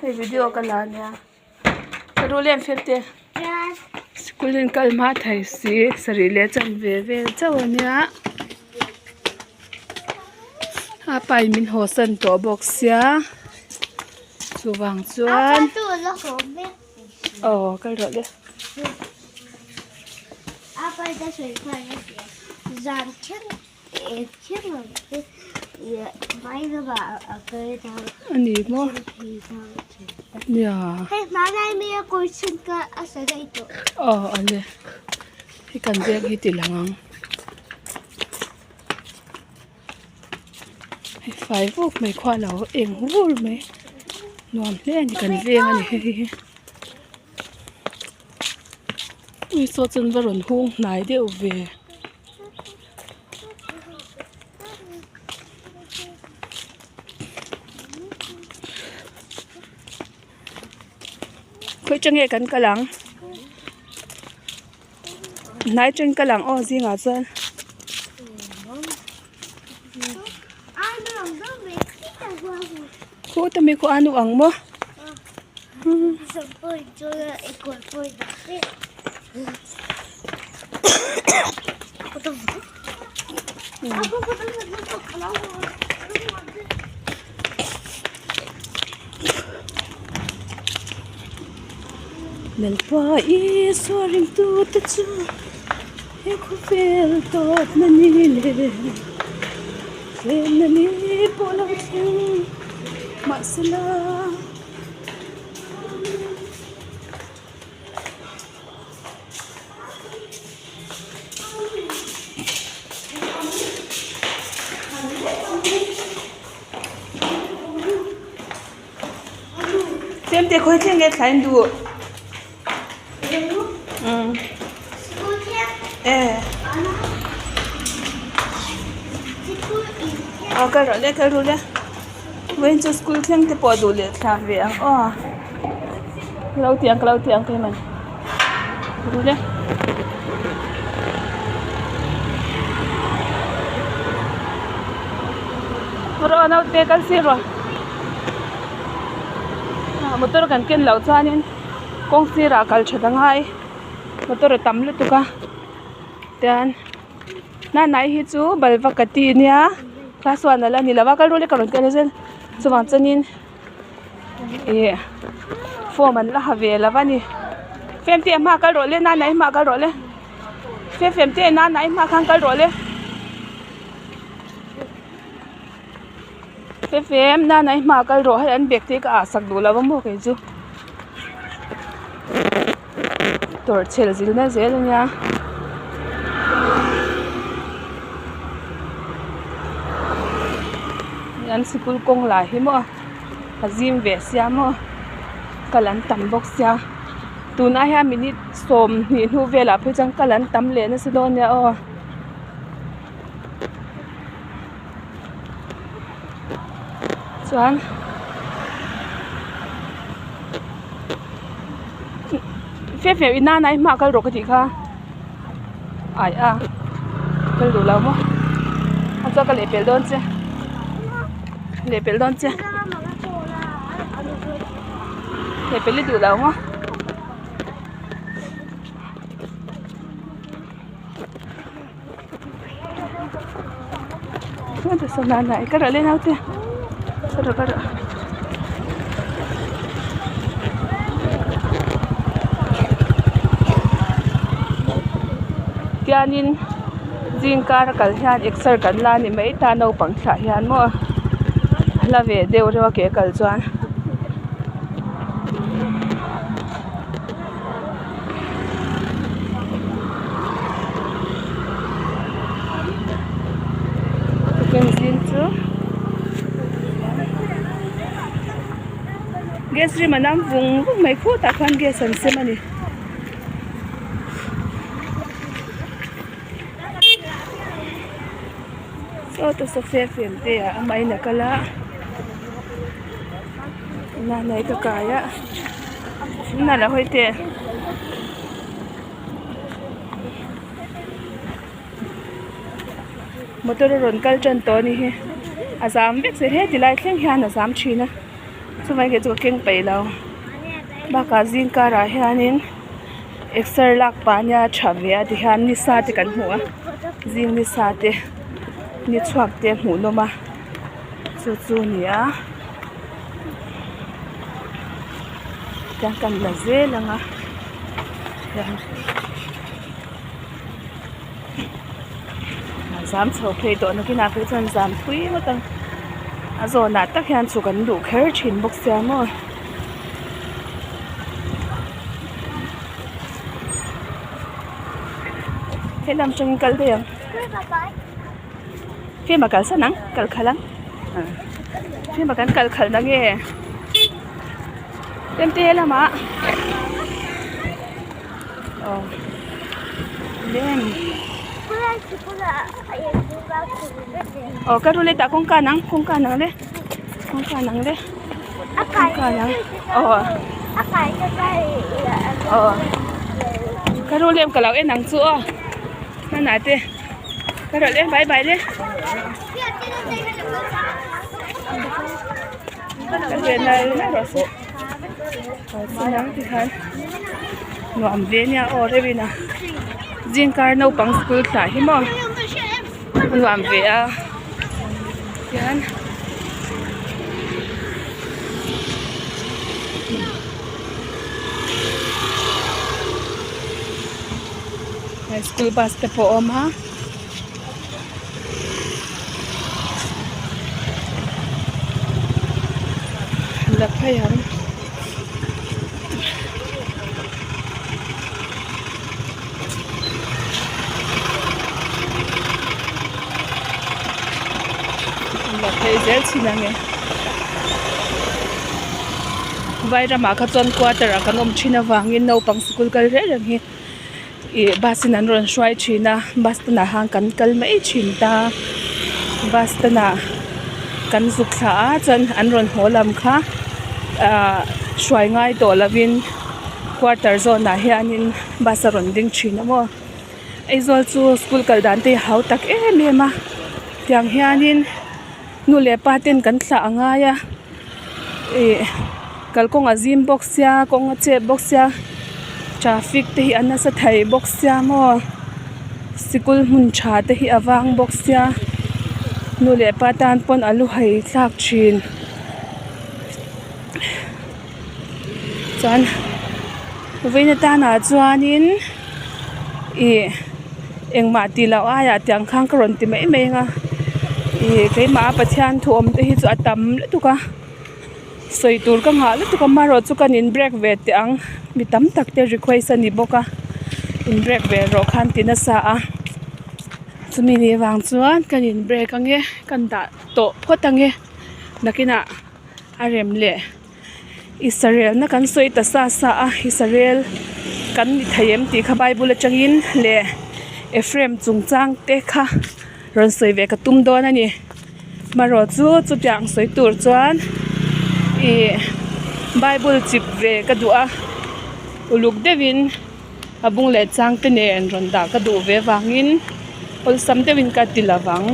Hei video ka la ania. Ka ru lem fel te. School in kal hma thei si sarih leh chan ve vel chauh ania. A pa in min haw san tawh bawk sia. Chuvang chuan. Aw kal rawh le. A ni maw? Nia. Aw a le. Hei kan bag hi ti lang ang. Hei fai vuk mai khua lo eng vur mai. Nuam hle a ni kan veng a ni hei hi. Ui saw chuan va rawn hung hnai deuh ve. Khawi tang nge kan kal ang hnai tang kal ang aw zingah chuan. Khuta mi khu anu ang maw. Lalpa Isua ringtute chu he khawvel tawpna ni leh tlemna ni pawh lo thleng mahsela. Tlem te khawi thleng nge thlain duh umm e aw kal rawh le kal ru le vawiin chu school thleng te pawh duh leh thla ve ang aw ka lo ti ang ka lo ti ang keimah ru le. Rawh naute kal sir rawh. Motor kan ken loh chuanin kawng sirah kal that a ngai motor a tam lutuk a tian nanai hi chu balva ka ti nia class one ala ni lova kal rul hi ka rawn tel zel chuvang chuanin ih form an la ha ve lo a ni femte a hmaah kal rawh le nanai hmaah kal rawh le femte nanai hmaah khan kal rawh le. Fefem nana i hma kal rawh hei an bag te hi ka ah sak duh lo a maw kei chu tawrh chhel zil na zel a nia an sikul kawng lah hi maw a zim ve sia maw kal an tam bawk sia tunah hian minute 20 hnu velah phei chuan kal an tam leh nasa dawn a nia aw. Chuan fiah fiah in nana i hmaah kal rawh ka tih kha ai a kal duh lo maw a chuan ka lehpelh dawn che lehpelh dawn che lehpelh i duh lo maw. Tianin zing kar a kal hian exer kan la a ni mai ta naupang thlah hian maw hla ve deuh reuh a ke kal chuan. Tukin chu gas rim a nam vung vung mai khutah khuan gas an sem a ni. Saw ta saw fem te ah a main a kal a nanai ka kai a nala hawi teh. Motor a rawn kal tan tawh a ni hi a zam vek se he ti lai thleng hian a zam thin a. Chuvangin kei chu ka keng peih lo bakah zing karah hianin exer lak pah ania tha ve a tihian ni sa te kan hmu a zing ni sa te ni chhuak te hmuh nawm a chu chu a ni a tiang kan la zel ang a tiang a zam chho phei tawh nakinah phei chuan zam pui ngawt ang a zawnah tak hian chhuk an duh kher thin bawk sia maw. Helam atangin kal daih ang fiam a kalsan ang kal khalh ang fiam a kan kal khalh na nge tlem te lamah aw lem aw ka ru leh tah kawngka nang kawngka nang le kawngka nang le kawngka nang aw aw ka ru lem ka lo en ang chu aw hmanah te ka rawlh e bye bye le ka ve nal mai rawh se nang tikhan nuam ve ania aw reuhin a zingkar naupang school thlah hi maw a nuam ve a tihian school bus te pawh a awm a. La phei ang la phei zel thin ang e vai ramah kha chuan quarter ah kan awm thin avangin naupang sikul kal reng reng hi. Ih bus in an rawn hruai thin a bus stand ah khan kan kal mai thin ta bus stand ah kan zuk thla a chuan an rawn haw lam kha ahh hruai ngai tawh lovin quarter zawn ah hianin bus a rawn ding thin a maw Aizawl chu school kal dan te hi a hau tak em em a tiang hianin nu leh pa ten kan thlah a ngai a ih kalkawng a zim bawk sia kawng a chep bawk sia traffic te hi a nasa thei bawk sia maw sikul hmun tha te hi a vang bawk sia nu leh pa tan pawn a lu hai thlak thin chuan vawiin atana chuanin ih engmah tih loh aiah tiang khan ka rawn ti mai mai ang a ih keimah a Pathian thu awm te hi chu a tam lutuk a sawi tur ka nghah lutuk a amaherawh chu kan in break ve teh ang mi tam tak te request a ni bawk a in break ve rawh khan ti nasa a chumi ni vang chuan kan in break ang e kan dah tawh phawt ang e nakinah a rem leh. Israel na kan sawi ta sa sa a Israel kan ni thei em tih kha bible atangin leh Ephraim chungchang te kha rawn sawi ve ka tum dawn a ni marawh chu chutiang sawi tur chuan ih bible chip ve ka duh a uluk deuhin a bung leh chang te nen rawn dah ka duh ve vangin awlsam deuhin ka ti lovang.